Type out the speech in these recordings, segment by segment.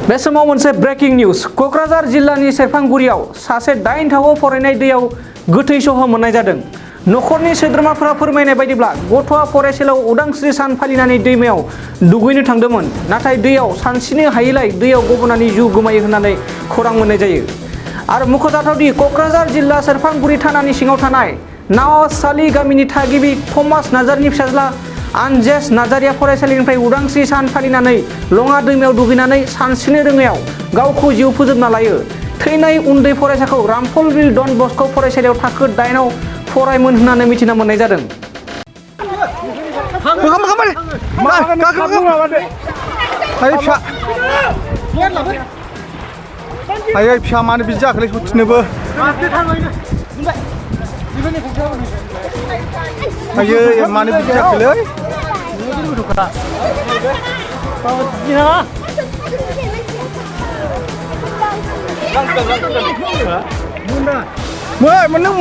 बे समाव मोनसे ब्रेकिं निउज कक्राझार जिल्लानि सेरफांगुरियाव सासे 8 थाखोआव फरायनाय दैयाव गोथै सह मोननाय जादों। नखरनि सोद्रोमाफोरा फोरमायनाय बायदिब्ला गथ'आ फरायसालियाव उदांस्रि सान फालिनानै दैमायाव दुगैनो थांदोंमोन, नाथाय दैयाव सानस्रिनो हायैलाय दैयाव गबनानै जिउ गोमायो होननानै खौरां मोननाय जायो। आरो मख'जाथावदि कक्राझार जिल्ला सेरफांगुरि थानानि सिङाव थानाय नावासालि गामिनि थागिबि थमास नार्जारिनि फिसाज्ला आनजेस नार्जारिया फरायसालिनिफ्राय उदांस्रि सान फालिनानै लङा दैमायाव दुगैनानै सानस्रिनो रोङैयाव गावखौ जिउ फोजोबना लायो। थैनाय उन्दै फरायसाखौ रामफलबिल डन बस्क' फरायसालियाव थाखो 8आव फरायमोन होननानै मिथिना मोननाय जादों। आयै फिसा मानो बिदि जाखोलै सथिनोबो आयै मानो बिदि जाखोलै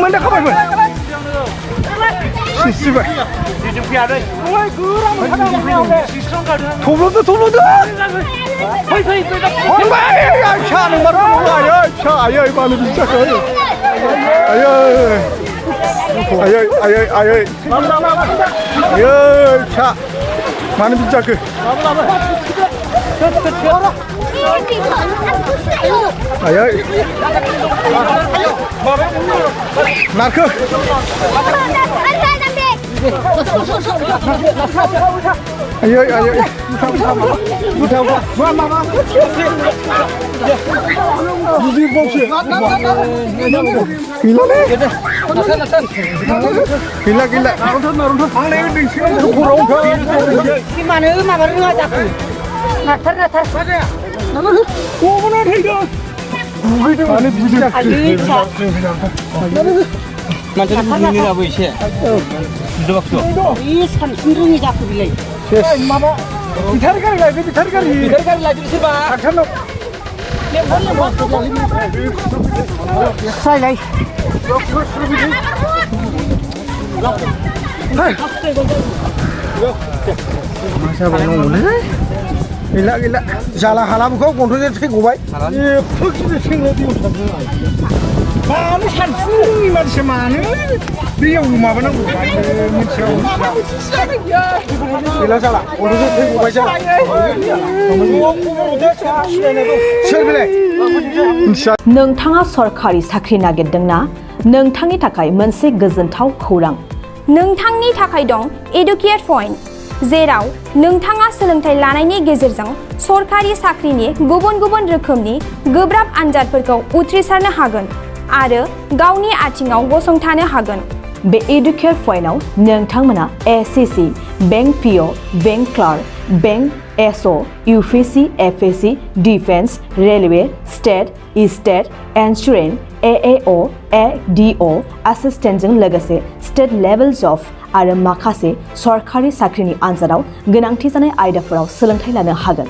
मोनदा खाबायमोन सिसिबाय थब्ल'दो फिसा नंमार फिसा आयै मानो बिदि जाखो आयै फिसा मानो बिदि जाखो आयै नारखो आयै गैला गैला जाला हालामखौ गन्थंजों थैगबाय मानो सानस्रिनो रोङि मानसि मानो दैयाव माबानांगौ गैला जाला गन्थंजों थैगबाय जाला सोर बेलाय नोंथाङा सरखारि साख्रि नागिरदोंना? नोंथांनि थाखाय मोनसे गोजोनथाव खौरां। नोंथांनि थाखाय दं एडुकेट पइन्ट, जेराव नोंथाङा सोलोंथाइ लानायनि गेजेरजों सरखारि साख्रिनि गुबुन गुबुन रोखोमनि गोब्राब आनजादफोरखौ उथ्रिसारनो हागोन आरो गावनि आथिङाव गसंथानो हागोन। बे एडुकेट पइन्टआव नोंथांमोना SSC, bank PO, bank clerk, bank SO, UPSC, FSC, defence, railway, state insurance, AAO, ADO एसिस्टेन्टजों लोगोसे स्टेट लेभेल जब आरो माखासे सरखारि साख्रिनि आनजादाव गोनांथि जानाय आयदाफोराव सोलोंथाइ लानो हागोन।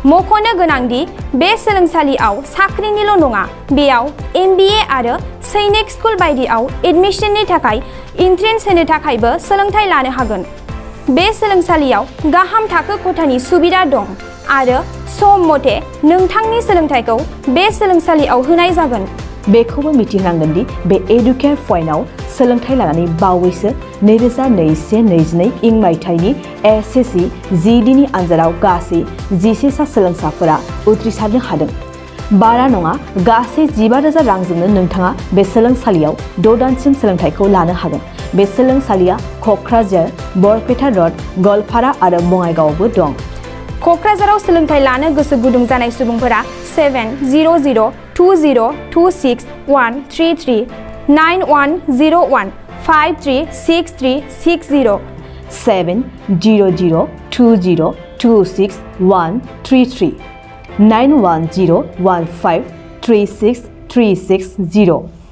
मख'नो गोनांदि बे सोलोंसालियाव साख्रिनिल' नङा, बेयाव MBA आरो सैनिक स्कुल बायदियाव एडमिशननि थाखाय एन्ट्रेन्स होनो थाखायबो सोलोंथाइ लानो हागोन। बे सोलोंसालियाव गाहाम थाखो खथानि सुबिदा दं आरो सम मथे नोंथांनि सोलोंथाइखौ बे सोलोंसालियाव होनाय जागोन। बेखौबो मिथिनांगोन दि बे एडुकेट पइन्टआव सोलोंथाइ लानानै बावैसो 2021-22 इं मायथाइनि एसएससि जिडिनि आनजादाव गासै 11 सा सोलोंसाफोरा उथ्रिसारनो हादों। बारा नङा, गासै 15,000 रांजोंनो नोंथाङा बे सोलोंसालियाव 6 दानसिम सोलोंथाइखौ लानो हागोन। बे सोलोंसालिया क'क्राझार, बरपेटा र'ड, गलपारा आरो बङाइगावआवबो दं। क'क्राझाराव सोलोंथाइ लानो गोसो गुदुं जानाय सुबुंफोरा 70020261133 9101 536360 70020261133 9101536360